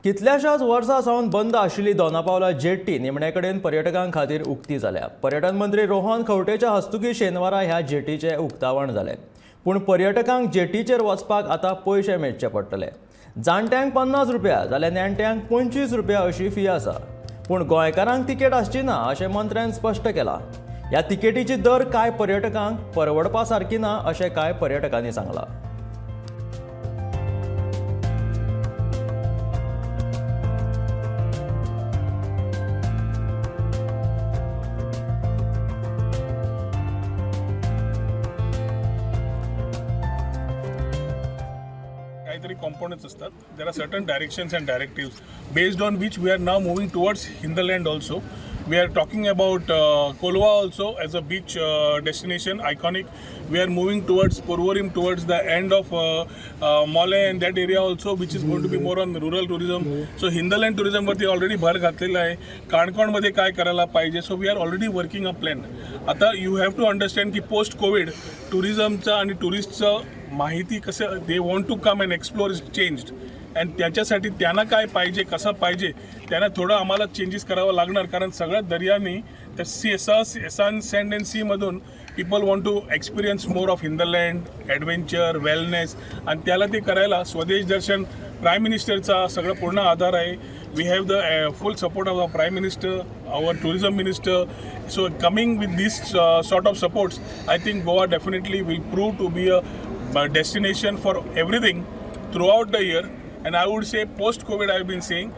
कितल्याशाच वर्सां सावन बंद आशिल्ली दोनापावला जेट्टी निमणे कडेन पर्यटकां खातीर उक्ती जाल्या. पर्यटन मंत्री रोहन खंवटेच्या हस्तुकीं शेनवारा ह्या जेटीचें उक्तावण जालें. पूण पर्यटकांक जेटीचेर वचपाक आतां पयशे मेजचे पडटले. जाणट्यांक 50 रुपया जाल्यार नेणट्यांक 25 रुपया अशी फी आसा. पूण गोंयकारांक तिकेट आसची ना अशें मंत्र्यान स्पश्ट केलां. ह्या तिकेटीची दर कांय पर्यटकांक परवडपा सारकी ना अशें कांय पर्यटकांनी सांगलां. काहीतरी कॉम्पोनंट्स असतात. There are certain directions and directives based on which we are now moving towards hinterland also. We are talking about Colva also as a beach destination iconic. We are moving towards Porvorim, towards the end of Mollem and that area also, which is going to be more on rural tourism. So hinterland टुरिझमवरती already भर घातलेला आहे. काणकोणमध्ये काय करायला पाहिजे, so we are already working a plan. आता you have to understand की post Covid टुरिझमचं आणि टुरिस्टचं माहिती कसं they want to come and explore is changed and त्याच्यासाठी त्यांना काय पाहिजे, कसं पाहिजे, त्यांना थोडं आम्हाला चेंजेस करावं लागणार, कारण सगळ्या दर्यानी त्या सी सन सँड अँड सीमधून people want to experience more of hinterland adventure, wellness आणि त्याला ते करायला स्वदेश दर्शन प्राईम मिनिस्टरचा सगळं पूर्ण आधार आहे. We have the full support of the Prime Minister, our tourism minister. So coming with this sort of supports, I think Goa definitely will prove to be a destination for everything throughout the year. And I would say post COVID, I have been saying,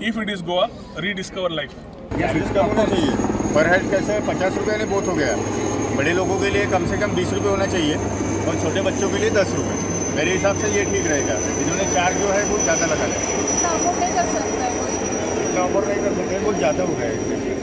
if it is Goa, rediscover life. Fees कम होना चाहिए. पर head कैसे है, 50 रुपये ने बहुत हो गया. बड़े लोगों K लिए कम से कम 20 रुपये होना चाहिए और छोटे बच्चों के लिए 10 रुपये. मेरे हिसाब से ये ठीक रहेगा. इन्होंने चार्ज जो है बहुत ज़्यादा लगा है. अफोर्ड नहीं कर सकता है कोई. इतना ऑफर नहीं कर सकते, बहुत ज़्यादा हो गया है.